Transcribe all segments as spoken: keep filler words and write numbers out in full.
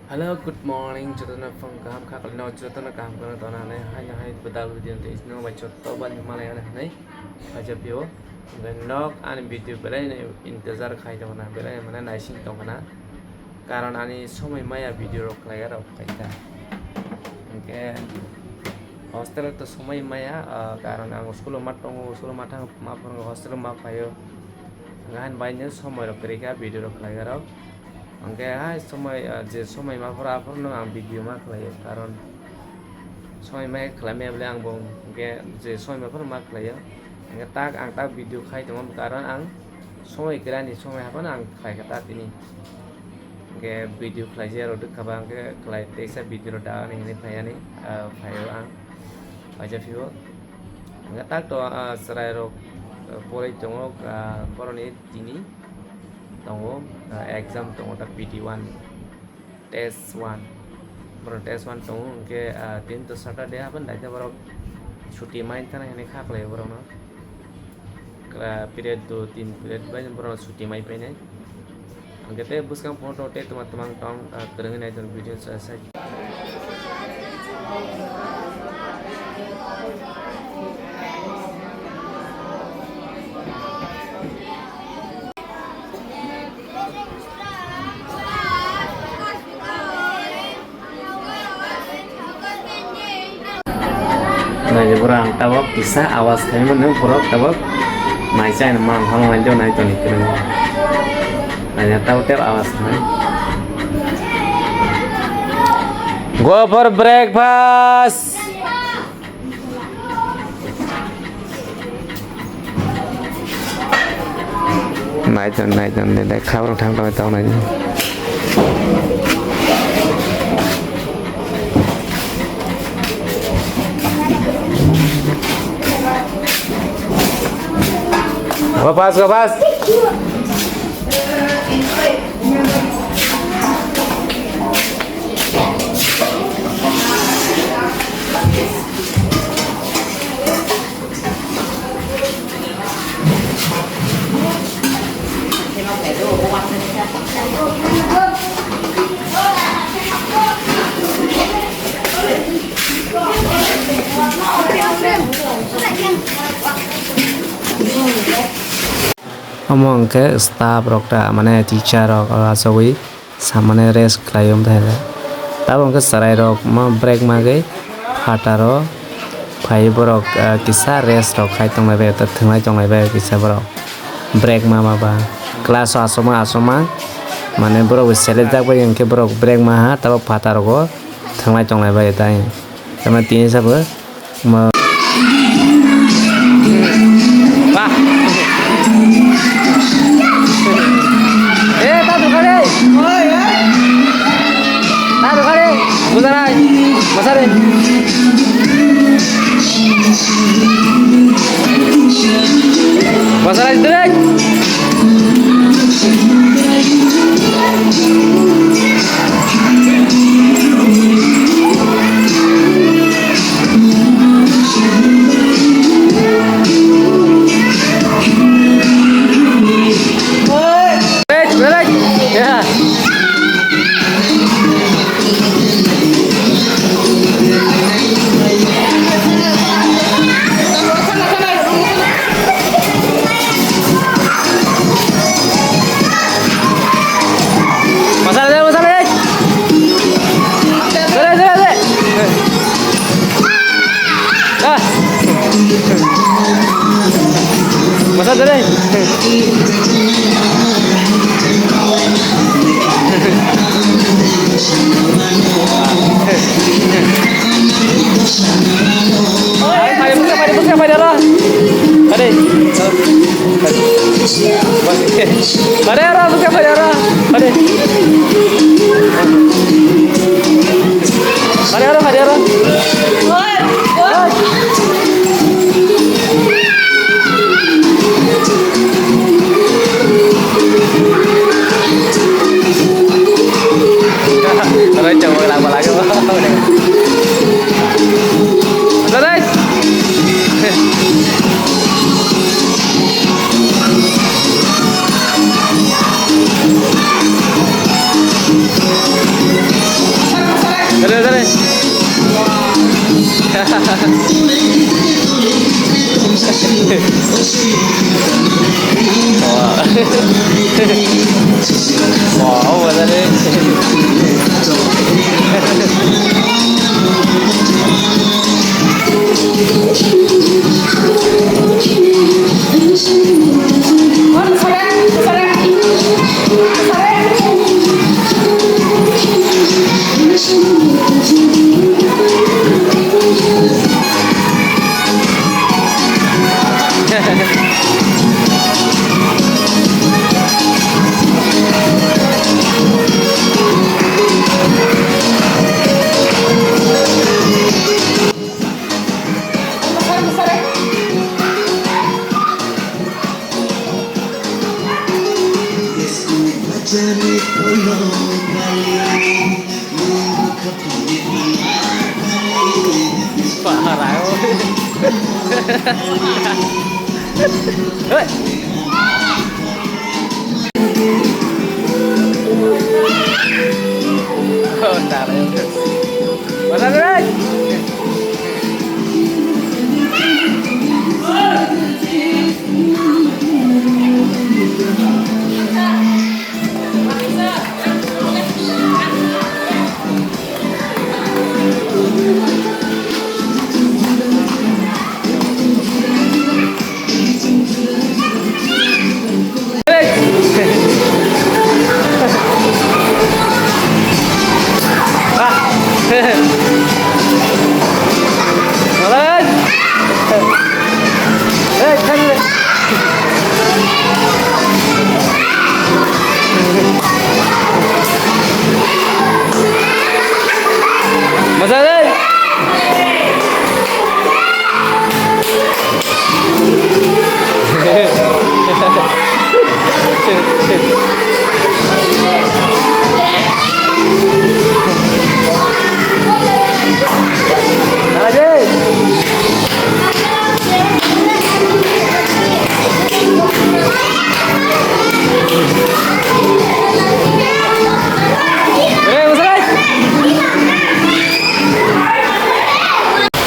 Hello, good morning. Jotono phung kaham kha, kalino jotono kaham kheno tongna hinwi, haino hai bedal video tei isno bai joto bani malai ani hinwi phaijak phio. Hwnkhe nok ani video belai no intezar khai tongna, belai mane naising tongna. Karon ani somoi maya video rok khlai rok khai kha. Hwnkhe hostel o to somoi maya, ah, karon ang school o ma tongo, school o ma thang, ma phwrwngo, hostel o ma phaio. Hwnkhe haino bai no somoi rok kwrwi kha video rok khlai rok. Hwnkhe hai somoi, ah, je somoi ma phuru aphuru no ang video ma khlaio, karon somoi ma khlai maya bole ang bo hwnkhe je somoi ma phuru ma khlaio. Hwnkhe tak ang tak video khai tongo, karon ang somoi kwrani somoi haphano ang khlai kha ta tini. Hwnkhe video khlai je rok dwkha ba hwnkhe khlai teisa video rok da ani hinwi phai ani, ah, phaio ang. Paisa phio. Hwnkhe tak to, ah, chwrai rok, ah, poroi tongo, ah, boroni tini tongo, ah, exam tongo ta P T one, test one. Borok test one tongo, hwnkhe, ah, tini to Saturday, aboni daitya borok chuti mai thana hinwi kha khlaio borokno. Kla-, period do tin period bai borokno chuti mai painai. Hwnkhe tei bwskang phone tong tei twma twmang tong, ah, kwrwngwi nai tong video sa-, sai. Naidi borok ang tabok kisa awas khaimano borok tabok nai chaino mang phano nai do nai toni kwrwng. Naidi tabok tei awas khaimano. Go for breakfast. Naiton, naiton, de, de, khabrok thang tong, tong, nai. Go fast, go fast. Omo hwnkhe staff rok ta, mane teacher rok oro achugwi. Samani rest khlai o, tabuk hwnkhe chwrairokno break magwi phataro phaiwi borok, ah, kisa rest rok khai tonglai bai, thwnglai tonglai bai kisa borok break ma ma ba class o achukma achukma, mane borok bo selekjak bai hwnkhe borok break ma ha, tabuk phatarogo thwnglai tonglai bai tai. Tamo tini sabo. Ma. Eh, ta dukha de. Ta dukha de. Bujarai. Masa de. Masa de. Masala de, masala de. Dale, dale, dale. Ah. Masala dale. Pare, pare, pare, pare, pare, pare, pare. Pare. Pare, pare, pare, pare, pare. Pare. Pare, pare, pare, pare. Rai chong lang ba lagi. Rai. Wow. Wow, wala ni.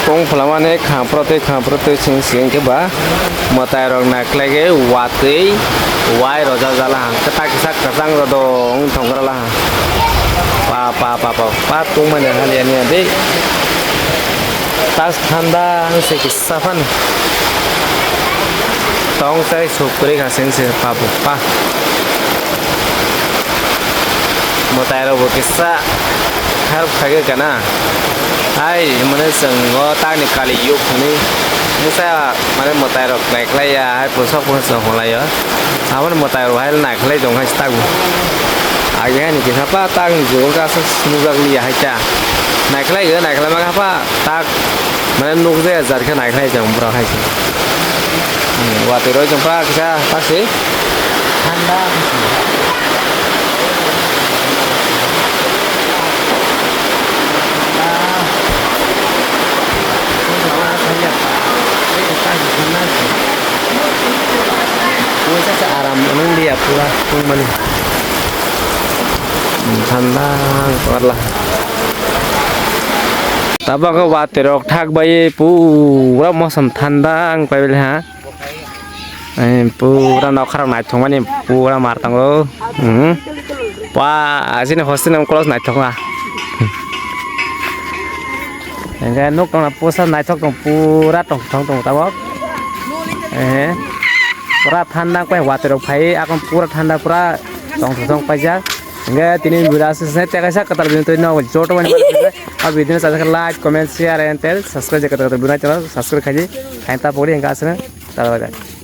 Tong phalamani khampro tei khampro tei sing sing khe ba mwtai rok naikhlai khe watwi wai rojak jala ha, kwtak kisa kwchang rodong thongkra la ha. Pa, pa, pa, pa, pa, tongmani haliya niya de. Tas thanda ang se kisa phano. Tong tai suk kwrwi kha seng se pa, pa, pa. Mwtai rok bo kisa help khaikhe kana. Hai, mane chwng o tangni kali yuk hwnwi. Misa mane mwtai rok naikhlai ya, hai pulsa pulsa chwng hwnlai o. Aboni mwtai rok hai naikhlai tong hai tak. Age hani kisa pa tangni jugo kasa nukjak liya hai ta. Naikhlai o, naikhlai ma kha pa tak. Mane nukjaya jat khe naikhlai chwng borok hai se. Hmm, watwi roi chwng pa kisa tak se. Thanda. Aram nang dia pura tongmani. Hmm, thanda wala. Tabok watwi rok thak bai pura mosom thanda wng pai ha. Ai, pura nokharok naithokmani pura mar tongo. Hmm. Pa, asini hostel ni close naithok ma. Hingke nuk tongna pusa naithok tong pura tong tong tong tabok. Eh. Pura thanda koi watwi rok phai akon pura thanda pura tong tong paijak. Hingke tini video aswk se tekaisa kwtal video twi no joto mani. A video no like, comment, share and tell subscribe je kwtal video channel subscribe khaidi. Kain ta pori hingke aswk.